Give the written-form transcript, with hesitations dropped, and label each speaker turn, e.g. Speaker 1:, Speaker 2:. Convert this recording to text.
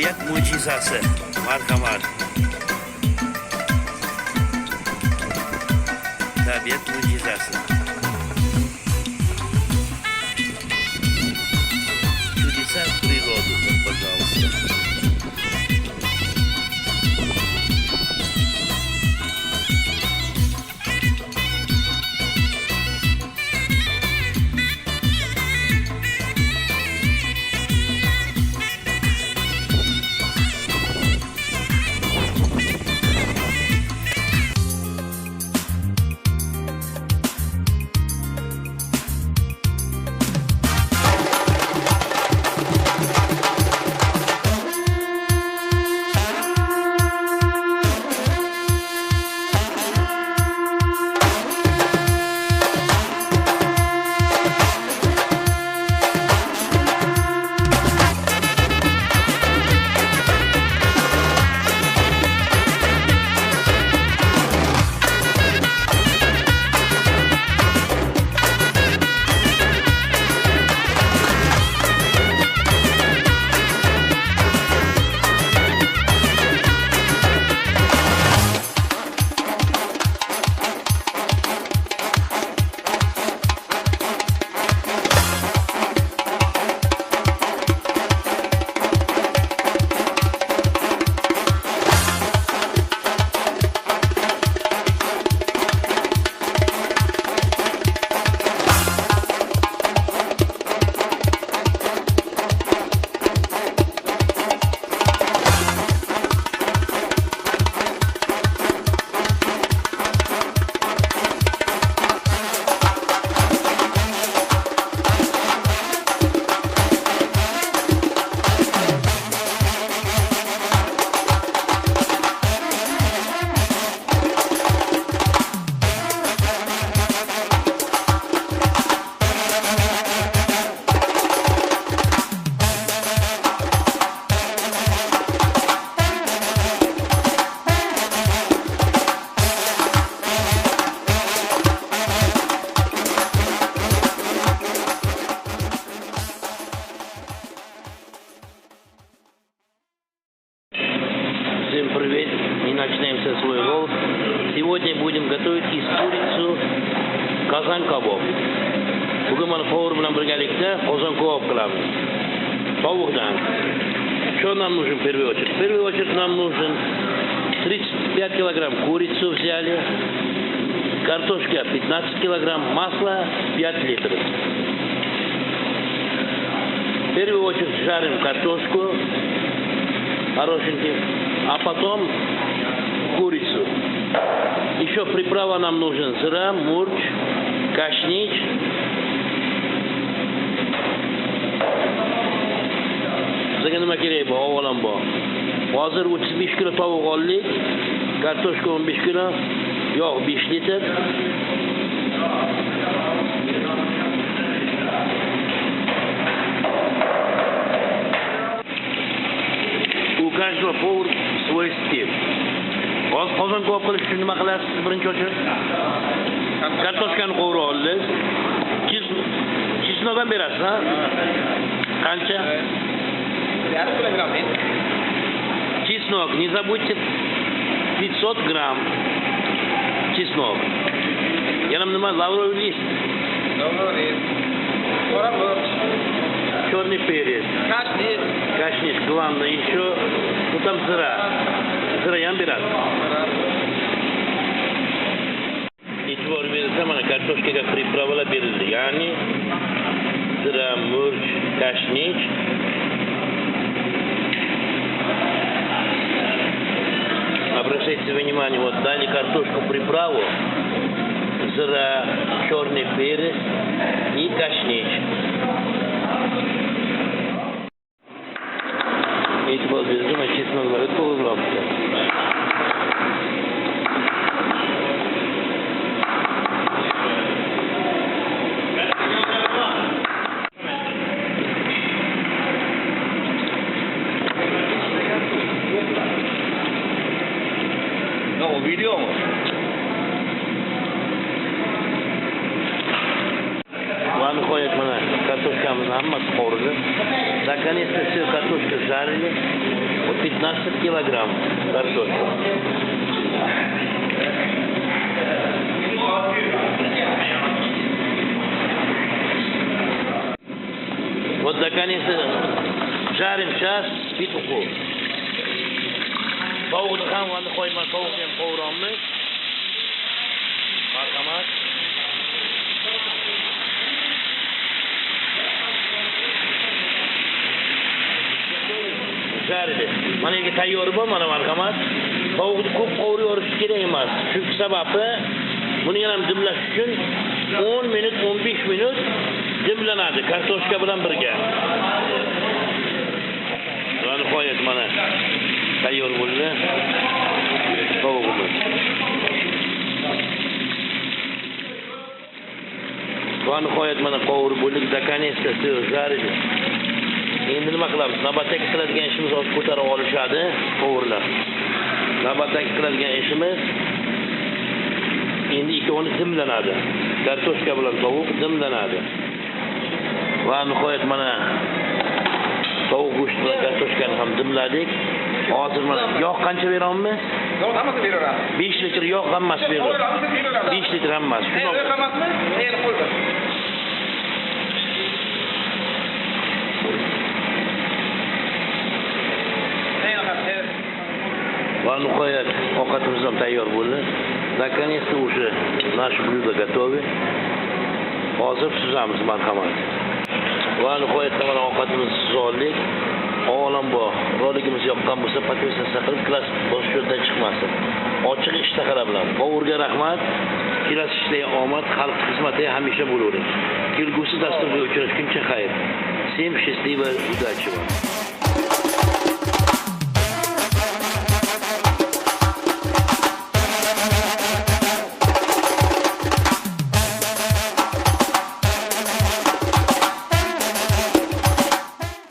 Speaker 1: Tabiat mo'jizasi. Marhamat. Tabiat mo'jizasi. Чудеса природы, вот, пожалуйста. Всем привет! Мы начинаем со свой ролл. Сегодня будем готовить из курицу qozon kabob. Bugun mana повар bilan birgalikda qozon kabob qilamiz. Tovuqdan. Что нам нужен в первую очередь? В первую очередь нам нужен 35 килограмм курицу взяли, картошка 15 килограмм, масло 5 литров. В первую очередь жарим картошку хорошенький, а потом курицу. Еще приправа нам нужен зира, murch, kashnich. Bizga nima kerak bu? Avvalambor. Hozir 35 kilo tovuq oldik, kartoshka 15 kilo, yog' 5 litr. У каждого повар свой стиль. Hozir qozon kabob qilish uchun nima qilasiz birinchi очередь? Kartoshkani qovurib oldingiz. Чеснок ham berasiz, ha? Qancha?
Speaker 2: Yarim kilogramm.
Speaker 1: Чеснок, не забудьте, 500 грамм чеснок. Yana nima? Лавровый лист.
Speaker 2: Лавровый лист. Qora murch.
Speaker 1: Черный перец.
Speaker 2: Kashnich.
Speaker 1: Kashnich, главное еще, ну там zira. Zira ham beradi. E'tibor berilsa, mana kartoshkaga приправа lar berildi. Ya'ni zira, murch, kashnich. Обращайте внимание, вот дали картошку приправу, зира, черный перец и kashnich. E'tibor berildi, mana чеснок lar to'g'rilabdi.
Speaker 2: No, video mu?
Speaker 1: Va nihoyat mana kartoshkamizni hammasi qovurildi. Наконец-то все картошка жарили. 15 килограмм картошка. Вот наконец-то жарим сейчас петуху. Tovuqni ham va nihoyat mana tovuqni ham qovuramiz. Marhamat. Жарили. Mana yerga tayyor bor, mana marhamat. Tovuqni ko'p qovurib kerak emas. Chunki sababi buni ham dimlash uchun 10 minut, 15 minut dimlanadi kartoshka bilan birga. Va nihoyat mana tayyor bo'ldi tovug'imiz. Va nihoyat mana qovurib bo'ldik, наконец-то все жарили. Endi nima qilamiz? Navbatdagi qiladigan ishimiz hozir ko'tarib olishadi qovurlar. Navbatdagi qiladigan ishimiz endi ikkovini dimlanadi. Kartoshka bilan tovuq dimlanadi. Va nihoyat mana tovuq go'shti bilan kartoshkani ham dimladik. Hozir mana yog' qancha beramiz?
Speaker 2: Yog' hammasi beraveramiz.
Speaker 1: 5 litr yog' hammasi beriladi. 5 litr hammasi.
Speaker 2: Shundoq hammasimi? Endi qo'ydi.
Speaker 1: Va nihoyat ovqatimiz ham tayyor bo'ldi. Наконец-то уже наше блюдо готово. Hozir suzamiz, marhamat. Va nihoyat mana ovqatimizni suzoldik. Avvalambor roligimiz yoqqan bo'lsa, podpisatsiya qilib, klass bosish yo'ldan chiqmasin. Ochiq ishtaha bilan. Bovurga rahmat. Kelasi ishlarga omad, xalq xizmatiga hamisha bo'lavering. Kelgusi dasturga uchrashguncha xayr. Всем счастливо, удачи вам.